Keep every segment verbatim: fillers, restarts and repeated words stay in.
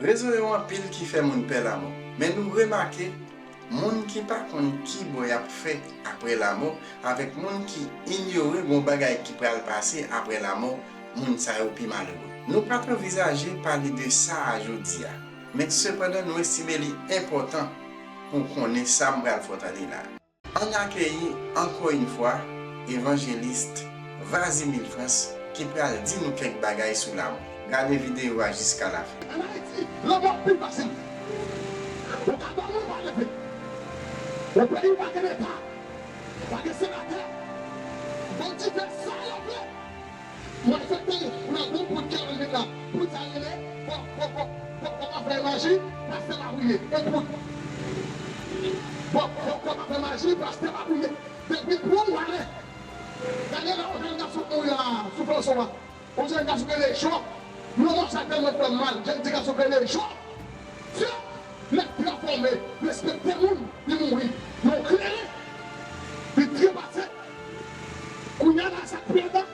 Rezon yo anpil ki fè moun pè lanmò. Men nou remake, moun ki pa konn ki bò y ap fè apre lanmò avèk moun ki inyore gon bagay ki pral pase apre lanmò, moun sa yo pi malere. Nou pa t anvizaje pale de sa a jodi a, men sepandan nou estime li enpòtan pou w konnen sa m pral fè w tande la a. Ann akeyi ankò yon fwa evanjelis Vazimil Frans ki pral di nou kèk bagay sou lanmò. Gade videyo a jiska lafen. Ann Ayiti, lanmò pi fasil. Ou ka dòmi, ou pa leve. Ou peyi, ou pa gen leta, pa gen senatè. Bandi fè sa yo vle. Malfektè nan gwo poud Carole vin la. Poud sa rele, bon, bon, bon, bon, kòman fè maji, pastè pa priye. E poud. Bon, bon, kòman fè maji, pastè pa priye. Depi pou w ale. Gade la, yon jèn gason mouri la, sou Franson an. Yon jèn gason ki rele Jo. Non, non, sa tèlman fè m mal. Jèn ti gason ki rele Jo. Fè nèg transfòme, respekte moun, li mouri. Yon kleren, li trepase. Kounye a la, sa k pi enpòtan,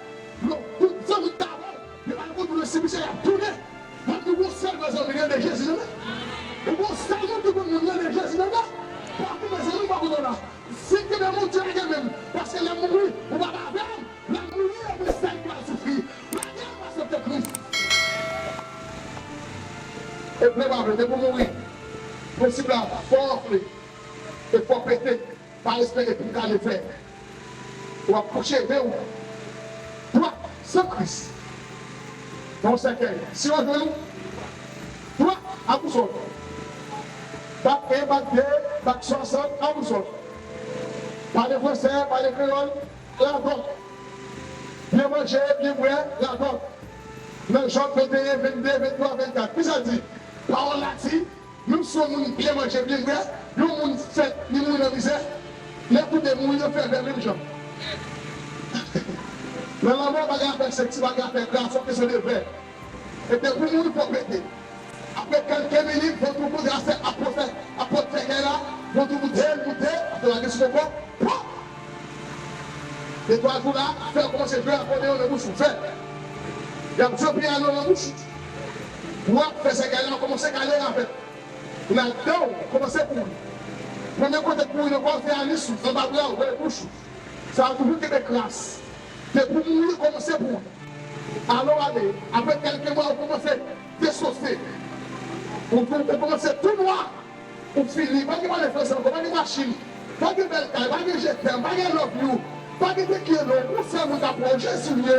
non, tout zanmi k t avè w, yo al kote w nan simisè, y ap tounen. M ap di w, yon sèl vrè zanmi, rele Jezi nan men. Yon sèl moun ki konn moun, rele Jezi nan men. Paske mezanmi, pa kote w la. Si w kenbe moun, ti lage men m. Paske lè m mouri, ou p ap avè m. Lè m mouri, epi sa k pral soufri. Lage m, paske se Kris. E vle pa vle, depi w mouri, prensip la, fò w anfle. E fò w pete. Pa espere pou w ka leve. W ap kouche men w dwat san Kris. Nan yon sèkèy. Si yo jwenn ou, dwat a bousòl. Bak en, bak de, bak swasant a bousòl. Pale fransè, pale kreyòl, radòt. Byen manje, byen bwè, radòt. Nan Jòb venteyen, vennde, venntwa, vennkat. Kisa l di? Pawòl la di, menm si yon moun byen manje, byen bwè, yon moun fèt, li mouri nan mizè, lè tou de mouri, yo fè vè menm jan. Nan lanmò, pa gen afè sèks, pa gen afè gra, se yon kesyon de vè. E depi w mouri, fò w pete. Apre kèlke minit, vant ou boute, afè, apot fè, apot fè kè la, vant ou boute, boute, afè lage sou koko, pòp! Netwaj ou la, fè w kòmanse jwe akòdeyon nan bouch ou, fè. Y ap jwe pyano nan bouch ou. W ap fè sèkèy la, w kòmanse kale avè l. Nan dan w, kòmanse kouri. Premye kote kouri nan kò w, se anis ou, anba bra w, bouch ou. Sa a toujou kenbe kras. Depi w mouri, kòmanse kouri. Ale w ale, apre kèlke mwa, ou kòmanse desose. Ou, ou, ou kòmanse tou nwa. Ou fini. Pa gen pale franse ankò, pa gen machin. Pa gen bèl kay, pa gen je t'aime, pa gen love you. Pa gen te quiero, ou sèl moun k ap wè w, Jezi w ye.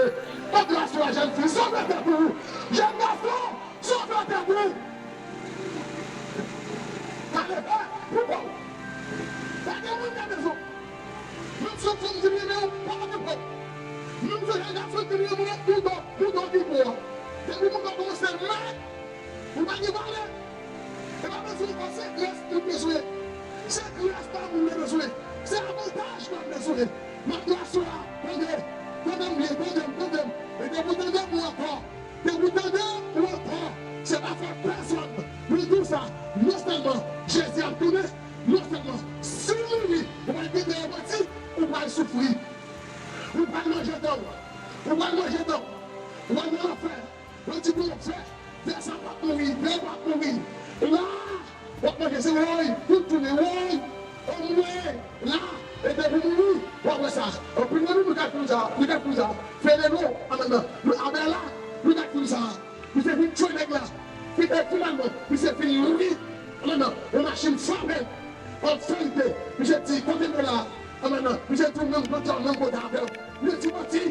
An gras ou a jèn fi, sove tèt ou. Jèn gason, sove tèt ou. Ka leve pou kò w. Pa gen moun k ap bezwen w. Menm si yon fanm di l renmen w, pa okipe w. Menm si yon jèn gason di l renmen w, ou dò, ou dò ki bo a. Depi moun nan kòmanse mal, ou pa gen valè. E pa bezwen w, se gras nou bezwen. Se gras pa moun nan bezwen. Se avantaj nou bezwen. Matras la, tande, tande m byen, tande m, tande m. E depi w tande m, ou ankò. Depi w tande m, ou ankò. Se pa fòt pèsonn. Nou di w sa, non sèlman Jezi ap tounen, non sèlman si w mouri, ou pral kite repanti, ou pral soufri. Ou pral manje tan w. Ou pral manje tan w. Ou pral nan lanfè. Yo di pou yo fè, fè sa p ap mouri, fè p ap mouri. La, w ap manje se woy, tout jounen woy, anmwe, la, e depi mouri, w ap wè sa. Anpil nan nou, nou gad fim sa, nou gad fim sa. Fede nou, anmèdan, nou abè la, nou gad fim sa. Misye vin tchwe nèg la. Fide, finalman, misye vin mouri. Anmèdan, yon machin frape l. An verite, misye di, kote m ye la? Anmèdan, misye di, menm kote avè w. Misye di, manti.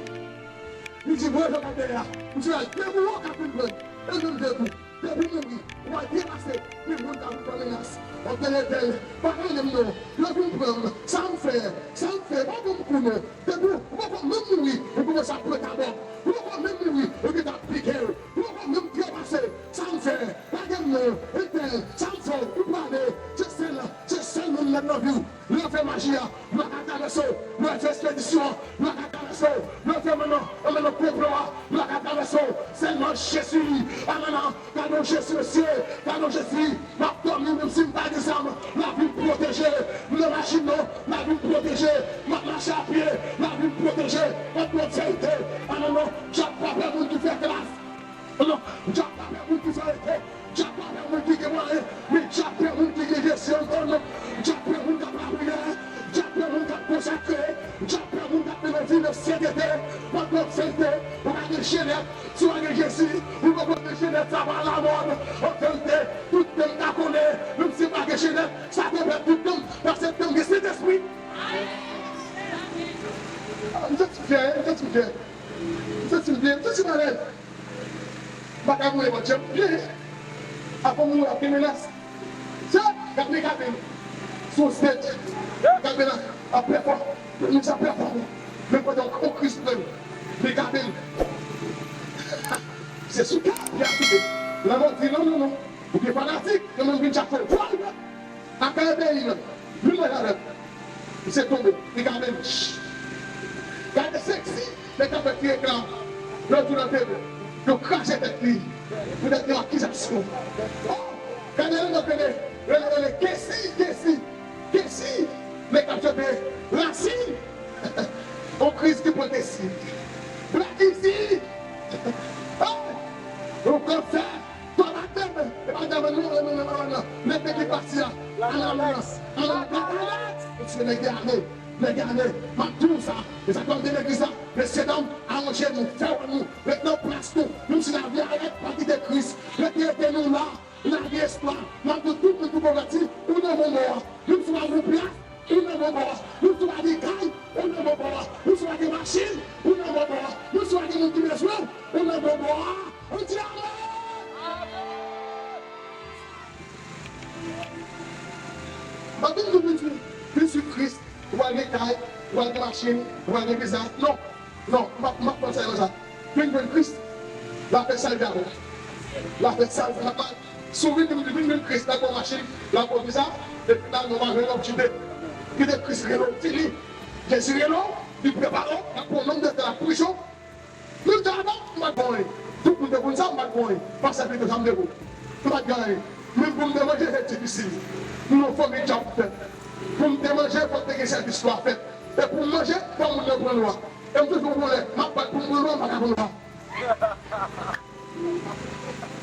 Li di, voye Jòb atè a. Misye al debout, w ka vin pran. E menm debout. Depi mouri, w al trepase. Men moun ka vin fè menas. W ap tande tèl, pa rele m non. Yo vin pran m. Sa m fè? Sa m fè? Pa ban m kou non. Depi w poko menm mouri, ou kòmanse ap pran tabò. Ou poko menm mouri, yo gentan ap pike w. Ou poko menm trepase. Sa m fè? Lage m non. Entèl, sa m fè w? Ou prale. Se sèl, se sèl moun nan nan vi w. Lè w fè maji a, lè w ka travèse w, lè w fè espedisyon an, lè w ka travèse w, lè w fè manman, manman konplo a, lè w ka travèse w, sèlman Jezi, anmèdan, gade yon Jezi mesye, gade yon Jezi, m ap dòmi, menm si m pa gen zam, lavi m pwoteje, m nan machin nan, lavi m pwoteje, m ap mache a pye, lavi m pwoteje, m ap di w verite, anmèdan, Djab pa pè moun ki fè klas. Non, Djab pa pè moun ki fè reto. Djab pa pè Dyab pè moun k ap lapriyè, dyab pè moun k ap konsakre, dyab pè moun k ap mennen vi nan sentete, w ap nan obsante, ou pa gen jenèt, si w pa gen Jezi, ou poko gen jenèt, sa pa alamòd. An verite, tout tan m ta konnen, menm si m pa gen jenèt, sa konplè tout tan m, paske tan m gen Sentespri. Ah, m santi m fyè, m santi m fyè. M santi m byen, m santi m alèz. M pa ka mouri bò djab byen. Avan m mouri ap gen menas. Djab, gad Mikaben sou stage. Mikaben ap pèfòme. Moun sa pèfòme. Men pandan yon kriz pran l, Mikaben se sou kè li ap kite. Lanmò di non, non, non. Ou gen fanatik, yo menm vin chache w. Akayè peyi m, menm mwen avè m. Misye tonbe, li ka menm. Gade seksi, nèg k ap fè ti reklam. Lòt jou nan tele, yo kraze tèt li. Poutèt yon akizasyon. Oh, gade lè nan tele, rele, rele, Kesi, Kesi, Kesi. Nèg k ap chante, Rasin. On kriz ki pran Kesi. Black Kesi. Oh, yon kansè. Twa batèm, e pa dèmen non, e non, non, non, non. Nèg te ki pati a, analiz, analiz, analiz. Mesye, nèg ane, nèg ane, m ap di w sa. E sa k ap de legliz la, mesye dam, aranje nou, fè wè nou, ret nan plas nou. Menm si lavi a rèd, pa kite Kris. Rete ede nou la, lage espwa. M ap di tout moun ki konvèti, ou nan bon bò a. Menm si w al nan plas, ou nan bon bò a. Menm si w pa gen kay, ou nan bon bò a. Menm si w pa gen machin, ou nan bon bò a. Menm si w pa gen moun ki bezwen w, ou nan bon bò a. Ou di amèn! M pa vin di w vin swiv, vin swiv Kris, ou pral gen kay, ou pral gen machin, ou pral gen viza. Non, non, m pa, m pa pran sa nan sa. Vin jwenn Kris, l ap fè sa l vle avè w. L ap fè sa l vle avè w. Si w vin, vin, vin, vin Kris, l ap ba w machin, l ap ba w viza, e finalman w pa jwenn lòt chite. Kite Kris rele w, fini. Jezi rele w, li prepare w, l ap pran nonm de tè la prizon. Menm jan avan, m pa t bon anyen. Tout moun te konn sa, m pa t bon anyen. Pastè Vito, sa m te bon. M pa t gen anyen. Menm pou m te manje, se difisil. M nan fanmi djab fèt. Pou m te manje, fòk te gen sèvis lwa fèt. E pou m manje, fò moun nan pran lwa. E m toujou pran lè, m ap bat pou m pran lwa, m pa ka pran lwa.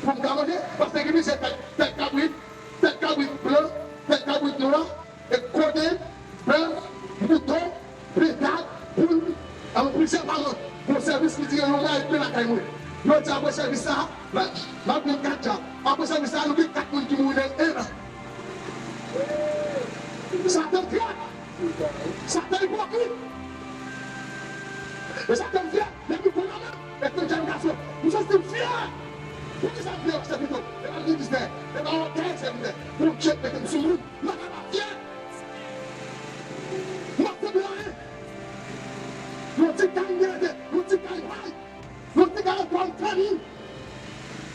Pou m ka manje, paske gen misye tèt, tèt kabrit, tèt kabrit blan, tèt kabrit nwa, e koden, bèf, mouton, petat, poul, avèk plizyè paran. Gon sèvis ki dire yon mwa edmi lakay mwen. Yo di apre sèvis sa, n ap, n ap jwenn kat djab. Apre sèvis sa, nou gen kat moun ki mouri nan en an. Satan trèt! Satan ipokrit! E Satan fyè, depi pou la menm, e tout jèn gason, m santi m fyè! Poukisa m fyè, sèvitè? E pa minis, e pa ògèy, sèvitè. Bondye mete m sou moun, m pa ka pa fyè! M ap fè byen anyen! Yon ti kay m gen, yon ti kay pay, yon ti kay pay fanmi,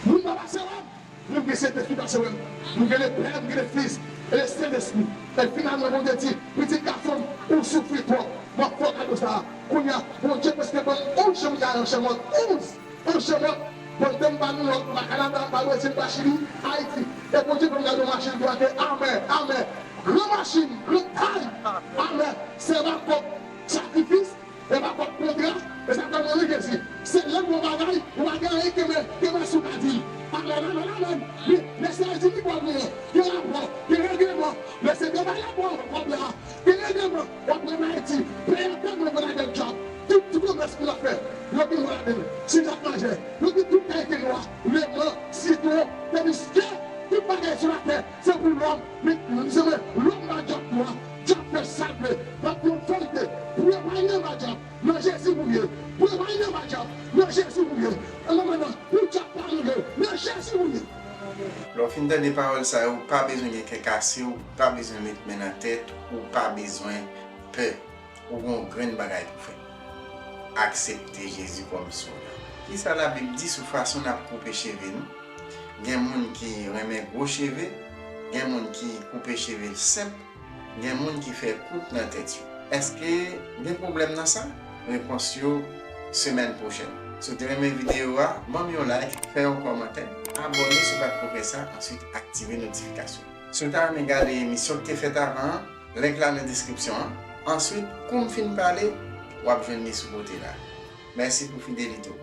moun pa pase wè m. Nou gen Sentespri pase wè m. Nou gen Lepè, nou gen Lefis, e Sentespri. E finalman, Bondye di, pitit gason m, ou soufri twòp. M ap fè w kado sa a. Kounye a, Bondye prèske ban m onz jan m ka al an chanmòt. Onz! An chanmòt. Bondye m pa Nouyòk, m pa Kanada, m pa Brezil, m pa Chili, Ayiti. E Bondye ban m gade yon machin ki make amè, amè. Gran machin, gran kay, amè. Sèva kòb sakrifis. E pa kòb kontra, e sa fè mwen ri Jezi. Se lè l bon bagay, ou pa gen anyen kenbe, kenbe sou pa di l. Amèn, amèn, amèn. Wi, lè se di li kòb li ye, gen rapò, gen regleman. Lè se devale bon kòb la, gen regleman. W ap pran Ayiti, peyi an tèlman vin avèk djab. Tout ti komès pou n ap fè, yo gen dwa ladan l. Si n ap manje, yo gen tout kalite nwa, leman, sitwon, teniske, tout bagay sou latè, se pou lòm. Men, se mwen, lòm ba djab tou a, djab fè sa l vle. M ap di w verite, pou yo pa rive ba djab, nan Jezi pou ye. Pou yo pa rive ba djab, nan Jezi pou ye. An nan, nan, pou djab pa rive, nan Jezi pou ye. Lè w fin tande pawòl sa yo, ou pa bezwen gen kè kase, ou pa bezwen met men nan tèt, ou pa bezwen pè. Ou gen yon grenn bagay pou fè. Aksepte Jezi kòm sovè. Kisa Labib di sou fason n ap koupe cheve nou? Gen moun ki renmen gwo cheve, gen moun ki koupe cheve l senp, gen moun ki fè kout nan tèt yo. Èske gen pwoblèm nan sa? Repons yo semèn pwochèn. Si w te renmen videyo a, ban m yon like, fè yon kòmantè, abòne si w pa t ko fè sa, answit aktive notifikasyon. Si w ta renmen gade emisyon ki te fèt avan an, link la nan deskripsyon an. Answit, kou m fin pale, w ap jwenn li sou kote la. Mèsi pou fidelite w.